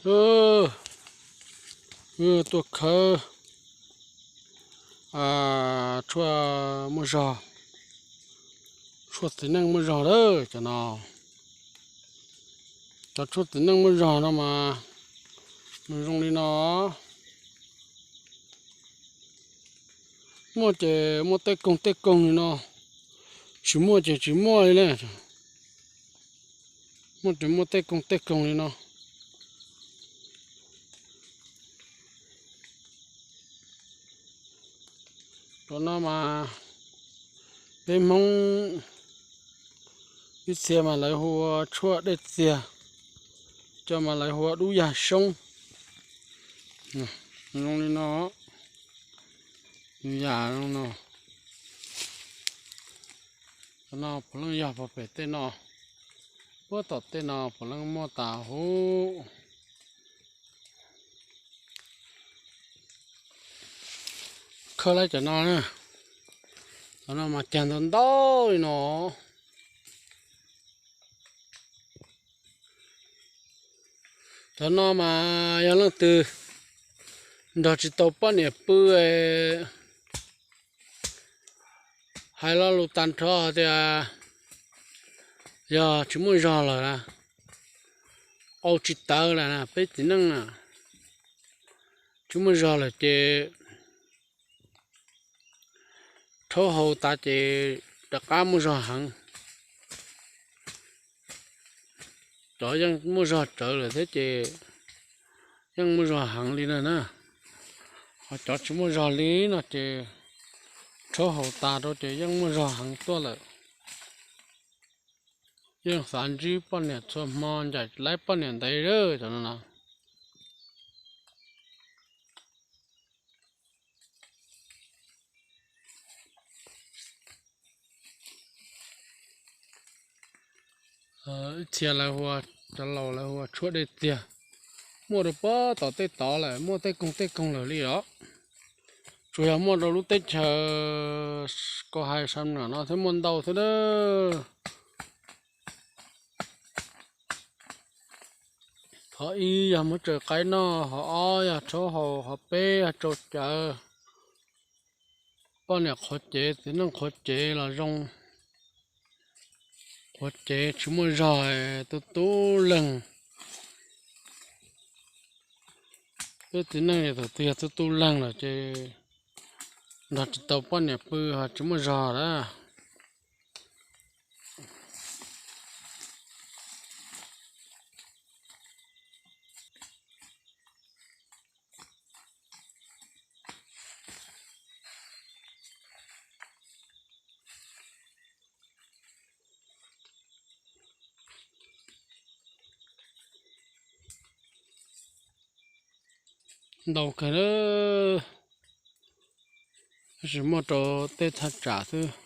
Tuaj khawb tshuaj muaj zog, tshuaj txiv neej muaj zog lawm cov no. Cov tshuaj txiv neej muaj zog no mas nws zoo li no. Muaj ces muaj tej koog tej koog li no, tsis muaj ces tsis muaj li na. Muaj ces muaj tej koog tej koog li no. Cov no mas peb Hmoob ib txhia mas lawv hu ua tshuaj dej txiag, cov mas lawv hu ua dub yag soob. Zoo li no, yam zoo no. Cov no puav leej yog pem tej no, puag tom tej no puav leej muaj tas huv. Khawb lawm cov no, cov no mas cag ntau ntau li no. Cov no mas yog leej twg nrog tsis tau poj niam pw, hais lo lus tag nrho tias yog tsis muaj zog lawm, au tsis tawv lawm na, peb txiv neej na, tsis muaj zog lawm ces rhaub haus tas ces rov qab muaj zog heev. Cov yeej muaj zog tsawv lawm thiab ces yeej muaj zog heev li na na. Ho cov tsis muaj zog li no ces rhaub haus tas rau ces yeej muaj zog heev tuaj lawm. Yeej xav ntsib poj niam txhua hmo, ncaim laib poj niam ntev lawm cov no no. Ib txhia lawv hu, cov laus lawv hu ua tshuaj dej txiag, muaj rau puag tom tej tod lawm, muaj tej koog tej koog lawm li os. Tsuas yog muaj rau lub teb chaws Kos Hais Sam Nuam no thiab muaj ntau thiab na. Qhov ib yog muab tsaws qaib noj, qhov ob yog rhaub haus, qhov peb yog tsau cawv. Poj niam qhuav cev, txiv neej qhuav cev los zoo, qhuav cev tsis muaj zog, tu tu leeg. Peb txiv neej thaum twg yog tu tu leeg lawm ces nrog tsis tau poj niam pw ho tsis muaj zog lawm. Ntau kawg, tab sis muaj rau tej thaj tsam xwb.